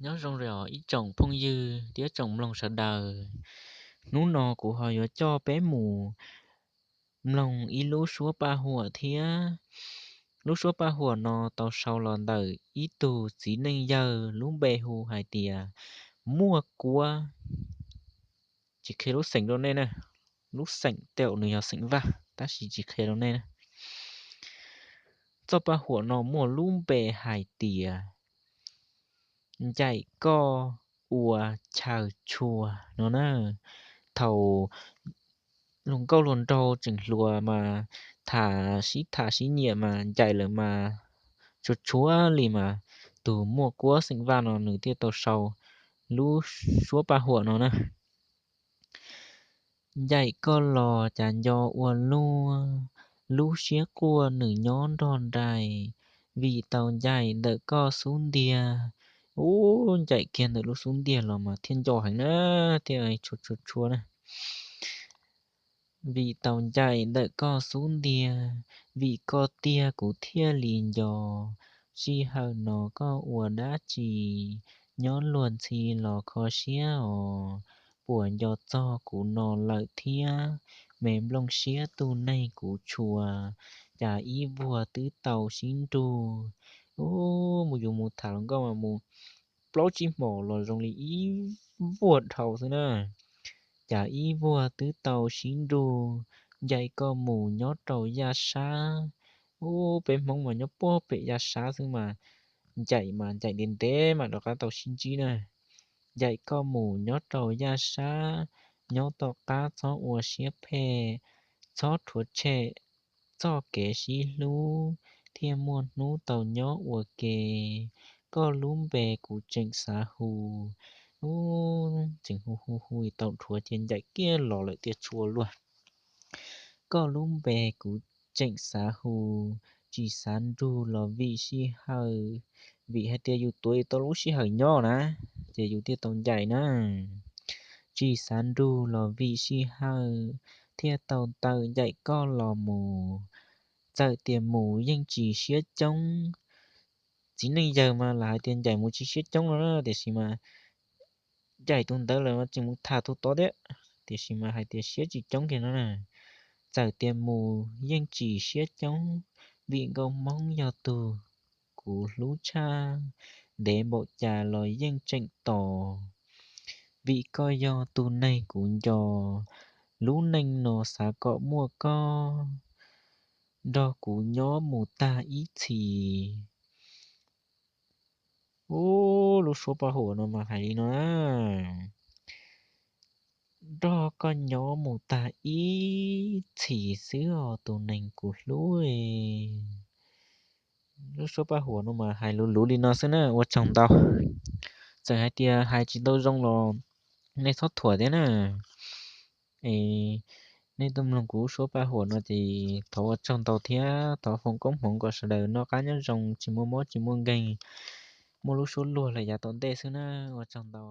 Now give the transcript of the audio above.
Nyob zoo os ib tsoom phooj ywg thiab tsoom mloog sawv daws. Hnub no kuv ho yuav coj peb mus mloog ib lub suab paj huam thiab. Lub suab paj huam no tau sau los ntawm ib tug txiv neej yawg lub npe hu hais tias Muaj Kuab. Tsis qhia lub xeem rau nej na, lub xeem tej zaum nws yog xeem Vaj tab sis tsis qhia rau nej na. Txoj paj huam no muaj lub npe hais tias Ncaim koj ua chaw tshua no na. Thaum luag nkauj luag nraug tseem hluas mas tham sib tham sib nyiam mas ncaim lawm mas tshua tshua li mas tus Muaj Kuab xeem Vaj no nws thiaj tau sau lub suab paj huam no na. Ncaim koj los cas nco ua luaj, lub siab quaj nws nyob nrog nraim, vim tau ncaim ntawm koj xub ntiag. Ub, ncaim kiag ntawm lub xub ntiag los mas thiaj nco heev na, thiaj tshua tshua tshua na. Vim tau ncaim ntawm koj xub ntiag, vim koj tiag kuv thiaj li nco. Sij hawm no koj ua dab tsi, nyob luag ntxhi los kho siab os. Puas nco txog kuv no lawm thiab, me nplooj siab tug neeg kuv tshua, cas ib vuag twb tau sib nrug. Ub, mus yus mus tham luag nkauj mas mus plaub tsib hmos los zoo li ib vuag dhau xwb na. Cas ib vuag twb tau sib nrug, ncaim koj mus nyob rau yaj sab. Ub, peb Hmoob mas nyob puag pem yaj sab xwb mas, ncaim mas ncaim ntev ntev mas rov qab tau sib ntsib na. Ncaim koj mus nyob rau yaj sab, nyob tom qab txhob ua siab phem, txhob rhuav tshem txoj kev sib hlub, thiaj muaj hnub tau nyob ua ke. Koj lub npe kuv tseem xav hu. Ub, tseem hu hu hu tau rhuav ces ncaim kiag los lawm tiaj tshua luaj. Koj lub npe kuv tseem xav hu, tsis xav nrug los vim sij hawm, vim hais tias yus tuav tau lub sij hawm nyob na, ces yus thiaj tau ncaim na. Tsis xav nrug los vim sij hawm, thiaj tau tawm ncaim koj los mus. Txawm tias mus yeej tsis siab coob. Txiv neej yawg mas lam hais tias ncaim mus tsis siab coob no na, tiam sis mas ncaim tus ntawd lawm mas tseem mus tham tus tod thiab, tiam sis mas hais tias siab tsis coob kiag no na. Txawm tias mus yeej tsis siab coob, vim nkauj Hmoob yog tus kuv hlub tshaj, ntev npaum cas los yeej tseem tos. Vim koj yog tus neeg kuv nco, lub neej no xav kom muaj koj nrog kuv nyob mus tag ib txhis. Ub, lub suab paj huam no mas hais li no na, nrog koj nyob mus tag ib txhis xwb os tus neeg kuv hlub. Lub suab paj huam no mas hais luv luv li no xwb na, ua tsaug ntau. Txawm hais tias hais tsis tau zoo los nej txhob thuam thiab na. Es nej tuaj mloog kuv lub suab paj huam no ces thov ua tsaug ntau thiab thov foom koob hmoov kom sawv daws noj qab nyob zoo, tsis muaj mob tsis muaj nkeeg, muaj lub suab luag los yav tom ntej xwb na, ua tsaug ntau.